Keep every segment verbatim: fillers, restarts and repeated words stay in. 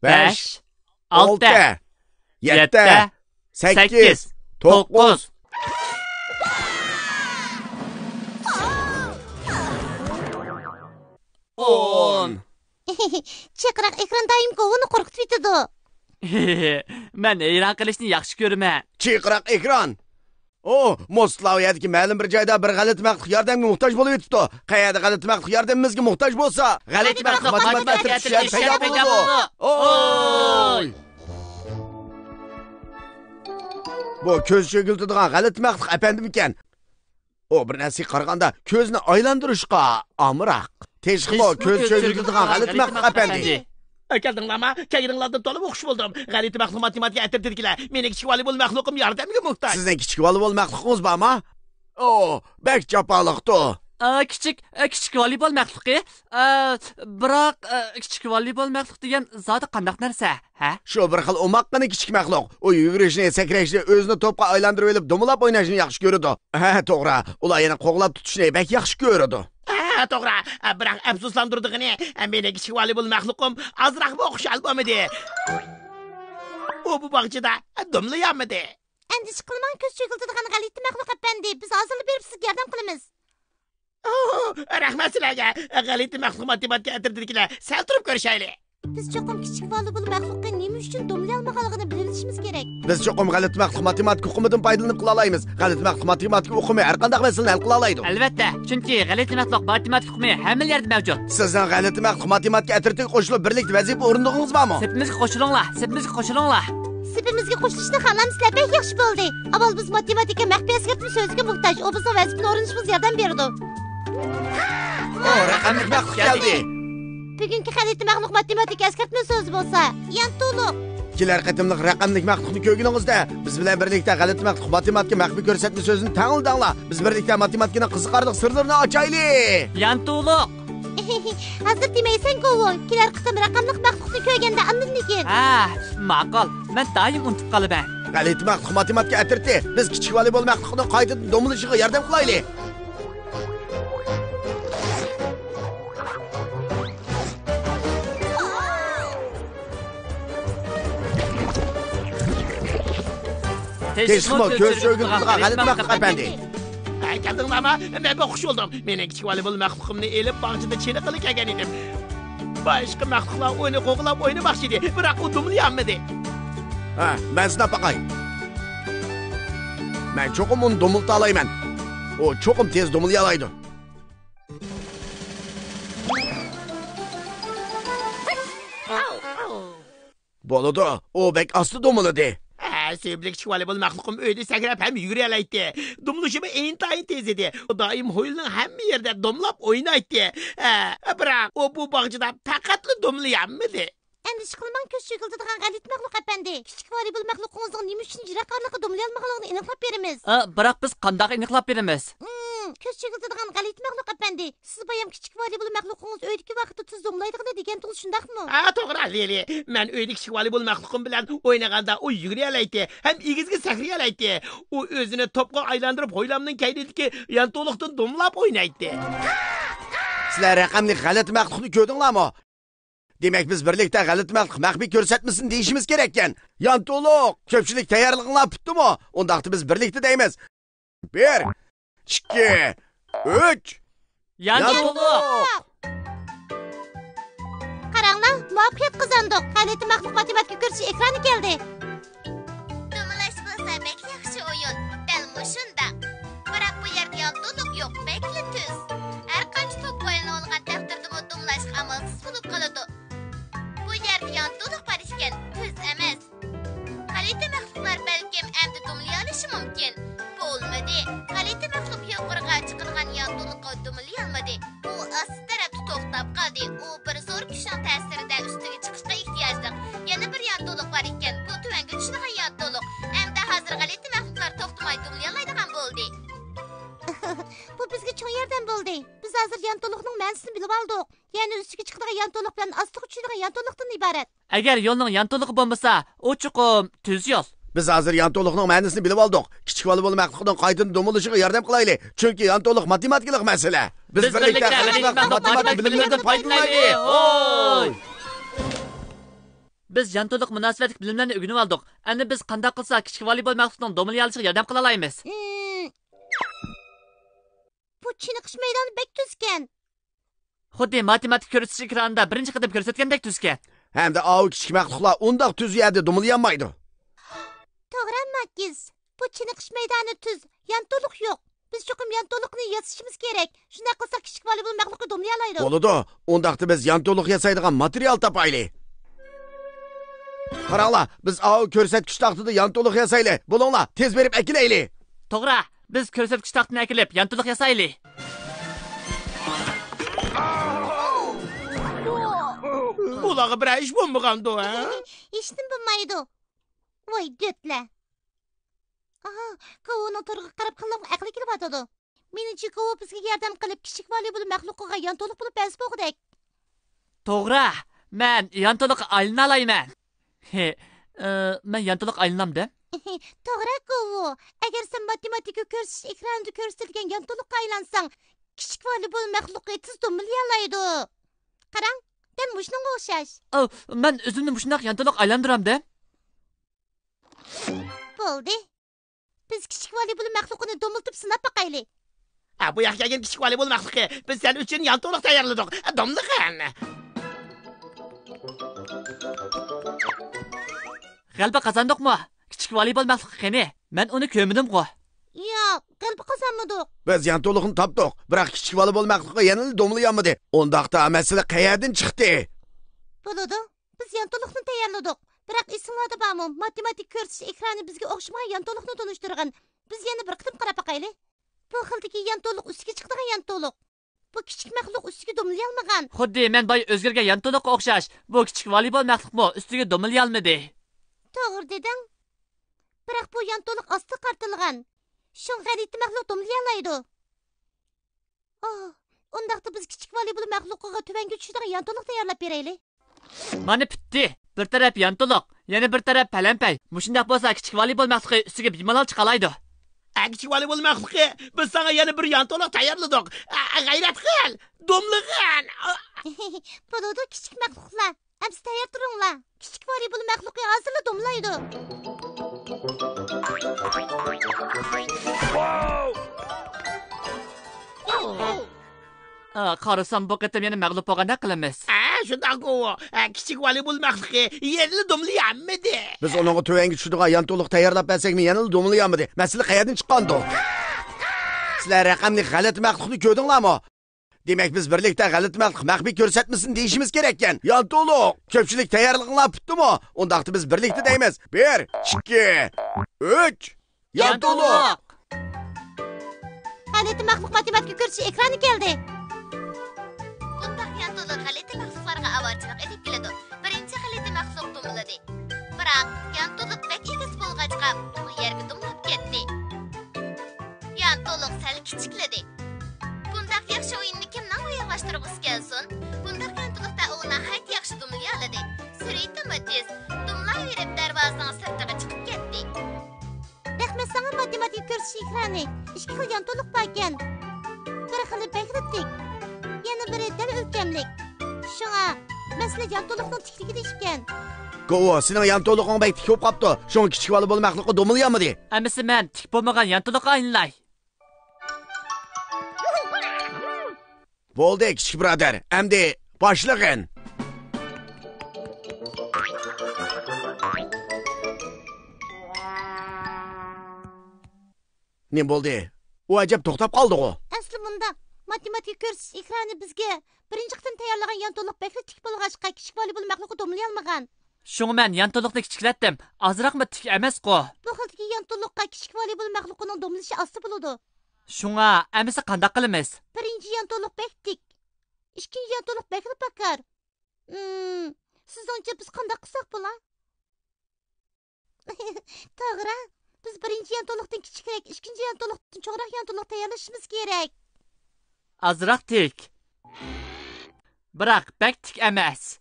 بەش، ئالتە، يەتتە، سەككىز، توققۇز. ئون. چىرقىراق ئېكران دائىم گوۋۇنى قورقۇتۇۋېتىدۇ. مەن ھەيران قېلىشنى ياخشى كۆرىمەن. چىرقىراق ئېكران. ئو، موسكۋا يەردىكى مەلۇم بىر جايدا بىر غەلىتە مەخلۇق ياردەمگە موھتاج بولۇۋېتىپتۇ. قەيەردە غەلىتە مەخلۇق ياردىمىمىزگە موھتاج بولسا، غەلىتە مەخلۇق ماتېماتىكا ئەترىتى چۈشۈپ پەيدا بولىدۇ. ئوي! بۇ كۆز چۆگۈلىتىدىغان غەلىتە مەخلۇق ئەپەندىمىكەن؟ ئۇ بىر نەرسىگە قارىغاندا كۆزنى ئايلاندۇرۇشقا ئامراق. تېخىمۇ كۆز چۆگۈلىتىدىغان غەلىتە مەخلۇق ئەپەندى. كەلدىڭلارمۇ؟ كەلگىنىڭلاردىن تولىمۇ خۇش بولدۇم. غەلىتە مەخلۇق ماتېماتىكا ئەترىتىدىكىلەر. مېنىڭ كىچىك ۋالىبول مەخلۇقۇم ياردەمگە موھتاج. سىزنىڭ كىچىك ۋالىبول مەخلۇقىڭىز بارمۇ؟ ئو، بەك جاپالىقتۇ. ئا، كىچىك، ئا، كىچىك ۋالىبول مەخلۇقى. ئا، بىراق، ئا، كىچىك ۋالىبول مەخلۇق دېگەن زادى قانداق نەرسە، ھە؟ شۇ بىر خىل ئوماققىنە كىچىك مەخلۇق. ئۇ يۈگۈرۈشنى، سەكرەشنى، ئۆزىنى توپقا ئايلاندۇرۇۋېلىپ دومىلاپ ئويناشنى ياخشى كۆرىدۇ. ھە، توغرا. ئۇلار يەنە قوغلاپ تۇتۇشنى بەك ياخشى كۆرىدۇ. ھە، توغرا. بىراق ئەپسۇسلاندۇرىدىغىنى، مېنىڭ كىچىك ۋالىبول مەخلۇقۇم ئازراقمۇ خۇشال بولمىدى. ئۇ بۇ باغچىدا دومىلىيالمىدى. ئەندىشە قىلماڭ، كۆز چۆگۈلىتىدىغان غەلىتە مەخلۇق ئەپەندى. بىز ھازىرلا بېرىپ سىزگە ياردەم قىلىمىز. ئوھ، رەھمەت سىلەرگە. غەلىتە مەخلۇق ماتېماتىكا ئەترىتىدىكىلەر، سەل تۇرۇپ كۆرۈشەيلى. بىز چوقۇم كىچىك ۋالىبول مەخلۇققا نېمە ئۈچۈن دومىلىيالمىغانلىقىنى بىلىۋېلىشىمىز كېرەك. بىز چوقۇم غەلىتە مەخلۇق ماتېماتىكا ئۇقۇمىدىن پايدىلىنىپ قىلالايمىز. غەلىتە مەخلۇق ماتېماتىكا ئۇقۇمى ھەر قانداق مەسىلىنى ھەل قىلالايدۇ. ئەلۋەتتە، چۈنكى غەلىتە مەخلۇق ماتېماتىكا ئۇقۇمى ھەممىلا يەردە مەۋجۇت. سىزنىڭ غەلىتە مەخلۇق ماتېماتىكا ئەترىتىگە قوشۇلۇپ بىرلىكتە ۋەزىپە ئورۇندىغىنىڭىز بارمۇ؟ سېپىمىزگە قوشۇلۇڭلار، سېپىمىزگە قوشۇلۇڭلار. سېپىمىزگە قوشۇلۇشنى خالامسىلەر، بەك ياخشى بولدى. ئاۋۋال بىز ماتېماتىكا مەخپىي ئەسكەرتمە سۆزىگە موھتاج، ئۇ بىزنىڭ ۋەزىپىنى ئورۇندىشىمىزغا ياردەم بېرىدۇ. ئو، رەقەملىك مەخلۇق كەلدى. بۈگۈنكى غەلىتە مەخلۇق ماتېماتىكا ئەسكەرتمە سۆزى بولسا، يانتۇلۇق. كېلەر قېتىملىق رەقەملىك مەخلۇقنى كۆرگىنىڭىزدە، بىز بىلەن بىرلىكتە غەلىتە مەخلۇق ماتېماتىكا مەخپىي كۆرسەتمە سۆزىنى تەڭلا دەڭلار. بىز بىرلىكتە ماتېماتىكىنىڭ قىزىقارلىق سىرلىرىنى ئاچايلى. يانتۇلۇق. ھازىر دېمەيسەن، گوۋۇ. كېلەر قېتىم رەقەملىك مەخلۇقنى كۆرگەندە ئاندىن دېگىن. ھە، ماقۇل. مەن دائىم ئۇنتۇپ قالىمەن. غەلىتە مەخلۇق ماتېماتىكا ئەترىتى، بىز كىچىك ۋالىبول مەخلۇقنىڭ قايتىدىن دومىلىشىغا ياردەم قىلايلى. تېخىمۇ كۆز چۆگۈلىتىدىغان غەلىتە مەخلۇق ئەپەندى. ھە، كەلدىڭلارمۇ؟ مەن بەك خۇش بولدۇم. مېنىڭ كىچىك ۋالىبول مەخلۇقۇمنى ئېلىپ باغچىدا چېلىققىلى كەلگەن ئىدىم. باشقا مەخلۇقلار ئۇنى قوغلاپ ئوينىماقچى ئىدى، بىراق ئۇ دومىلىيالمىدى. ھە، مەن سىناپ باقاي. مەن چوقۇم ئۇنى دومىلىتالايمەن. ئۇ چوقۇم تېز دومىلىيالايدۇ. بولىدۇ، ئۇ بەك ئاستا دومىلىدى. ھە، سۆيۈملۈك كىچىك ۋالىبول مەخلۇقۇم ئۆيدە سەكرەپ ھەم يۈگۈرەلەيتتى. دومىلىشىمۇ ئىنتايىن تېز ئىدى. ئۇ دائىم ھويلىنىڭ ھەممە يېرىدە دومىلاپ ئوينايتتى. ھە، بىراق ئۇ بۇ باغچىدا پەقەتلا دومىلىيالمىدى. ئەندىشە قىلماڭ، كۆز چۆگۈلىتىدىغان غەلىتە مەخلۇق ئەپەندى. كىچىك ۋالىبول مەخلۇقىڭىزنىڭ نېمە ئۈچۈن يىراق ئارىلىققا دومىلىيالمىغانلىقىنى ئېنىقلاپ بېرىمىز. ئە، بىراق بىز قانداق ئېنىقلاپ بېرىمىز؟ ئىم، كۆز چۆگۈلىتىدىغان غەلىتە مەخلۇق ئەپەندى. سىز بايام كىچىك ۋالىبول مەخلۇقىڭىز ئۆيدىكى ۋاقىتتا تېز دومىلايدىغىنى دېگەنتىڭىز، شۇنداقمۇ؟ ھە، توغرا، لىلى. مەن ئۆيدە كىچىك ۋالىبول مەخلۇقۇم بىلەن ئوينىغاندا ئۇ يۈگۈرەلەيتتى ھەم ئېگىزگە سەكرىيەلەيتتى. ئۇ ئۆزىنى توپقا ئايلاندۇرۇپ ھويلامنىڭ كەينىدىكى يانتۇلۇقتىن دومىلاپ ئوينايتتى. سىلەر رەقەملىك غەلىتە مەخلۇقنى كۆردۈڭلارمۇ؟ دېمەك، بىز بىرلىكتە غەلىتە مەخلۇق مەخپىي كۆرسەتمىسىنى دېيىشىمىز كېرەككەن. يانتۇلۇق، كۆپچىلىك تەييارلىقىڭلار پۈتتىمۇ؟ ئۇنداقتا بىز بىرلىكتە دەيمىز. بىر، ئىككى، ئۈچ. يانتۇلۇق! قاراڭلار، مۇۋەپپەقىيەت قازاندۇق. غەلىتە مەخلۇق ماتېماتىكا كۆرسىتىش ئېكرانى كەلدى. دومىلاش بولسا بەك ياخشى ئويۇن. دەل مۇشۇنداق. بىراق بۇ يەردە يانتۇلۇق يوق، بەكلا تۈز. ھەر قانچە توپ ئوينىۋالغان تەقدىردىمۇ دومىلاشقا ئامالسىز بولۇپ قالىدۇ. بۇ يەردە يانتۇلۇق بار ئىكەن، تۈز ئەمەس. غەلىتە مەخلۇقلار بەلكىم ئەمدى دومىلىيالىشى مۇمكىن. بولمىدى. غەلىتە مەخلۇق يۇقىرىغا چىقىدىغان يانتۇلۇققا دومىلىيالمىدى. ئۇ ئاستا تەرەپتە توختاپ قالدى. ئۇ بىر زور كۈچنىڭ تەسىرىدە ئۈستىگە چىقىشقا ئېھتىياجلىق. يەنە بىر يانتۇلۇق بار ئىكەن. بۇ تۆۋەنگە چۈشىدىغان يانتۇلۇق. ئەمدى ھازىر غەلىتە مەخلۇقلار توختىماي دومىلىيالايدىغان بولدى. بۇ بىزگە چوڭ ياردەم بولدى. بىز ھازىر يانتۇلۇقنىڭ مەنىسىنى بىلىۋالدۇق. يەنى ئۈستىگە چىقىدىغان يانتۇلۇق بىلەن ئاستىغا چۈشىدىغان يانتۇلۇقتىن ئىبارەت. ئەگەر يولنىڭ يانتۇلۇقى بولمىسا، ئۇ چوقۇم تۈز يول. بىز ھازىر يانتۇلۇقنىڭ مەنىسىنى بىلىۋالدۇق. كىچىك ۋالىبول مەخلۇقنىڭ قايتىدىن دومىلىشىغا ياردەم قىلايلى. چۈنكى يانتۇلۇق ماتېماتىكىلىق مەسىلە. بىز بىرلىكتە غەلىتە مەخلۇق ماتېماتىكا بىلىملىرىدىن پايدىلىنايلى. ھوي! بىز يانتۇلۇق مۇناسىۋەتلىك بىلىملەرنى ئۆگىنىۋالدۇق. ئەمدى بىز قانداق قىلساق كىچىك ۋالىبول مەخلۇقنىڭ دومىلىيالىشىغا ياردەم قىلالايمىز؟ ئىم، بۇ چېنىقىش مەيدانى بەك تۈزكەن. خۇددى ماتېماتىكا كۆرسىتىش ئېكرانىدا بىرىنچى قېتىم كۆرسەتكەندەك تۈزكەن. ھەمدە ئاۋۇ كىچىك مەخلۇقلار ئۇنداق تۈز يەردە دومىلىيالمايدۇ. توغرا، ماكىز. بۇ چېنىقىش مەيدانى تۈز، يانتۇلۇق يوق. بىز چوقۇم يانتۇلۇقنى ياسىشىمىز كېرەك. شۇنداق قىلساق كىچىك ۋالىبول مەخلۇقى دومىلىيالايدۇ. بولىدۇ. ئۇنداقتا بىز يانتۇلۇق ياسايدىغان ماتېرىيال تاپايلى. قاراڭلار، بىز ئاۋۇ كۆرسەتكۈچ تاختىدا يانتۇلۇق ياسايلى. بولۇڭلار، تېز بېرىپ ئەكېلەيلى. توغرا، بىز كۆرسەتكۈچ تاختىنى ئەكېلىپ يانتۇلۇق ياسايلى. بۇلارغا بىرەر ئىش بولمىغاندۇ، ھە؟ ھېچنېمە بولمايدۇ. ۋاي دۆتلەر. ئاھا، كوۋۇنىڭ تورىغا قاراپ خېلىلا ئەقلى كېلىۋاتىدۇ. مېنىڭچە، كوۋۇ بىزگە ياردەم قىلىپ، كىچىك ۋالىبول مەخلۇقىغا يانتۇلۇق بولۇپ بەرسە بوغۇدەك. توغرا، مەن يانتۇلۇققا ئايلىنالايمەن. ھې، ئى، مەن يانتۇلۇققا ئايلىنامدىم؟ توغرا، كوۋۇ. ئەگەر سەن ماتېماتىكا كۆرسىتىش ئېكرانىدا كۆرسىتىلگەن يانتۇلۇققا ئايلانساڭ، كىچىك ۋالىبول مەخلۇقى تېز دومىلىيالايدۇ. قاراڭ، دەل مۇشۇنىڭغا ئوخشاش. ئاۋ، مەن ئۆزۈمنى مۇشۇنداق يانتۇلۇققا ئايلاندۇرامدىم؟ بولدى. بىز كىچىك ۋالىبول مەخلۇقىنى دومىلىتىپ سىناپ باقايلى. ھە، بۇ ياققا كەلگەن كىچىك ۋالىبول مەخلۇقى، بىز سەن ئۈچۈن يانتۇلۇق تەييارلىدۇق. دوملىغىن. غەلىبە قازاندۇقمۇ؟ كىچىك ۋالىبول مەخلۇقى قېنى؟ مەن ئۇنى كۆرمىدىمغۇ. ياق، غەلىبە قازانمىدۇق. بىز يانتۇلۇقنى تاپتۇق، بىراق كىچىك ۋالىبول مەخلۇقى يەنىلا دومىلىيالمىدى. ئۇنداقتا مەسىلە قەيەردىن چىقتى؟ بولىدۇ. بىز يانتۇلۇقنى تەييارلىدۇق. بىراق ئېسىڭلاردا بارمۇ، ماتېماتىكا كۆرسىتىش ئېكرانى بىزگە ئوخشىمىغان يانتۇلۇقنى تونۇشتۇرغان. بىز يەنە بىر قېتىم قاراپ باقايلى. بۇ خىلدىكى يانتۇلۇق ئۈستىگە چىقىدىغان يانتۇلۇق. بۇ كىچىك مەخلۇق ئۈستىگە دومىلىيالمىغان. خۇددى مەن بايا ئۆزگەرگەن يانتۇلۇققا ئوخشاش، بۇ كىچىك ۋالىبول مەخلۇقمۇ ئۈستىگە دومىلىيالمىدى. توغرا دېدىڭ. بىراق بۇ يانتۇلۇق ئاستىغا قارىتىلغان. شۇڭا غەلىتە مەخلۇق دومىلىيالايدۇ. ئوھ، ئۇنداقتا بىز كىچىك ۋالىبول مەخلۇقىغا تۆۋەنگە چۈشىدىغان يانتۇلۇق تەييارلاپ بېرەيلى. مانا پۈتتى. بىر تەرەپ يانتۇلۇق، يەنە بىر تەرەپ پەلەمپەي. مۇشۇنداق بولسا كىچىك ۋالىبول مەخلۇقى ئۈستىگە بىمالال چىقالايدۇ. ئە، كىچىك ۋالىبول مەخلۇقى، بىز ساڭا يەنە بىر يانتۇلۇق تەييارلىدۇق. ئە، غەيرەت قىل، دوملىغىن. بولىدۇ، كىچىك مەخلۇقلار. ئەمسە تەييار تۇرۇڭلار. كىچىك ۋالىبول مەخلۇقى ھازىرلا دوملايدۇ. ئا، قارىسام، بۇ قېتىم يەنە مەغلۇپ بولغاندەك قىلىمىز. ھە، شۇنداققۇ. ئە، كىچىك ۋالىبول مەخلۇقى يەنىلا دوملىيالمىدى. بىز ئۇنىڭغا تۆۋەنگە چۈشىدىغان يانتۇلۇق تەييارلاپ بەرسەكمۇ، يەنىلا دوملىيالمىدى. مەسىلە قەيەردىن چىققاندۇ؟ سىلەر رەقەملىك غەلىتە مەخلۇقنى كۆردۈڭلارمۇ؟ دېمەك، بىز بىرلىكتە غەلىتە مەخلۇق مەخپىي كۆرسەتمىسىنى دېيىشىمىز كېرەككەن. يانتۇلۇق، كۆپچىلىك تەييارلىقىڭلار پۈتتىمۇ؟ ئۇنداقتا بىز بىرلىكتە دەيمىز. بىر، ئىككى، ئۈچ. يانتۇلۇق! غەلىتە مەخلۇق ماتېماتىكا كۆرسىتىش ئېكرانى كەلدى. بۇنداق يانتۇلۇق غەلىتە مەخلۇقلارغا ئاۋارىچىلىك ئېلىپ كېلىدۇ. بىرىنچى غەلىتە مەخلۇق دومىلىدى. بىراق، يانتۇلۇق بەك ئېگىز بولغاچقا، ئۇ يەرگە دومىلاپ كەتتى. يانتۇلۇق سەل كىچىكلىدى. بۇنداق ياخشى ئويۇننى كىمنىڭ ئويۇنلاشتۇرغۇسى كەلسۇن؟ بۇنداق يانتۇلۇقتا ئۇ ناھايىتى ياخشى دومىلىيالىدى. سۈرئىتىمۇ تېز. دوملاۋېرىپ دەرۋازىنىڭ سىرتىغا چىقىپ كەتتى. رەھمەت ساڭا، ماتېماتىكا كۆرسىتىش ئېكرانى. ئىككى خىل يانتۇلۇق باركەن. بىر خىلى بەكلا تىك، يەنە بىرى دەل ئۆلچەملىك. شۇڭا مەسىلە يانتۇلۇقنىڭ تىكلىكىدە ئىكەن. گوۋۇ، سېنىڭ يانتۇلۇقۇڭ بەك تىك بولۇپ قاپتۇ. شۇڭا كىچىك بالا بولۇپ مەخلۇققا دومىلىيالمىدى. ئەمىسە مەن تىك بولمىغان يانتۇلۇققا ئايلىناي. بولدى، كىچىك بۇرادەر، ئەمدى باشلىغىن. نېمە بولدى؟ ئۇ ئەجەب توختاپ قالدىغۇ؟ ئەسلى مۇنداق، ماتېماتىكا كۆرسىتىش ئېكرانى بىزگە بىرىنچى قېتىم تەييارلىغان يانتۇلۇق بەكلا تىك بولغاچقا، كىچىك ۋالىبول مەخلۇقى دومىلىيالمىغان. شۇڭا مەن يانتۇلۇقنى كىچىكلەتتىم. ئازراقمۇ تىك ئەمەسقۇ. بۇ خىلدىكى يانتۇلۇققا كىچىك ۋالىبول مەخلۇقىنىڭ دومىلىشى ئاستا بولىدۇ. شۇڭا ئەمىسە قانداق قىلىمىز؟ بىرىنچى يانتۇلۇق بەك تىك. ئىككىنچى يانتۇلۇق بەكلا پاكار. ئىم، سىزنىڭچە بىز قانداق قىلساق بولا؟ توغرا. بىز بىرىنچى يانتۇلۇقتىن كىچىكرەك، ئىككىنچى يانتۇلۇقتىن چوڭراق يانتۇلۇق تەييارلىشىمىز كېرەك. ئازراق تىك. بىراق بەك تىك ئەمەس.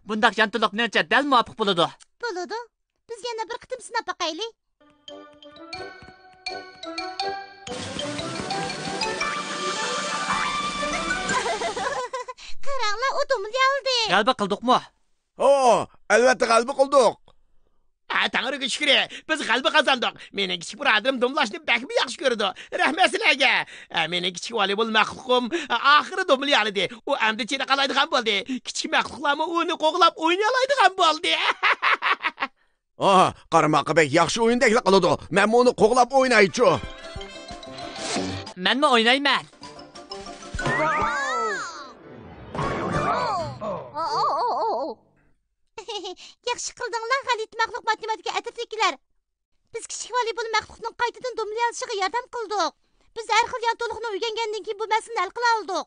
بۇنداق يانتۇلۇق مېنىڭچە دەل مۇۋاپىق بولىدۇ. بولىدۇ. بىز يەنە بىر قېتىم سىناپ باقايلى. قاراڭلار، ئۇ دومىلىيالدى. غەلىبە قىلدۇقمۇ؟ ھو، ئەلۋەتتە غەلىبە قىلدۇق. ھە، تەڭرىگە شۈكرى، بىز غەلىبە قازاندۇق. مېنىڭ كىچىك بۇرادىرىم دومىلاشنى بەكمۇ ياخشى كۆرىدۇ. رەھمەت سىلەرگە. ھە، مېنىڭ كىچىك ۋالىبول مەخلۇقۇم ئاخىرى دومىلىيالىدى. ئۇ ئەمدى چېنىقالايدىغان بولدى. كىچىك مەخلۇقلارمۇ ئۇنى قوغلاپ ئوينىيالايدىغان بولدى. ئاھ، قارىماققا بەك ياخشى ئويۇندەكلا قىلىدۇ. مەنمۇ ئۇنى قوغلاپ ئوينايچۇ. مەنمۇ ئوينايمەن. ياخشى قىلدىڭلار، غەلىتە مەخلۇق ماتېماتىكا ئەترىتىدىكىلەر. بىز كىچىك ۋالىبول مەخلۇقنىڭ قايتىدىن دومىلىيالىشىغا ياردەم قىلدۇق. بىز ھەر خىل يانتۇلۇقنى ئۆگەنگەندىن كېيىن بۇ مەسىلىنى ھەل قىلالىدۇق.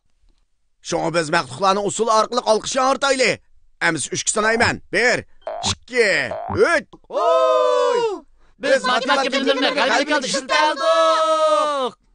شۇڭا بىز مەخلۇقلارنىڭ ئۇسسۇلى ئارقىلىق ئالقىش ياڭرىتايلى. ئەمىسە ئۈچكە سانايمەن. بىر، ئىككى، ئۈچ. ھوي! بىز ماتېماتىكا بىلىملىرىنى غەلىبىلىك ھالدا ئىشلىتەلىدۇق.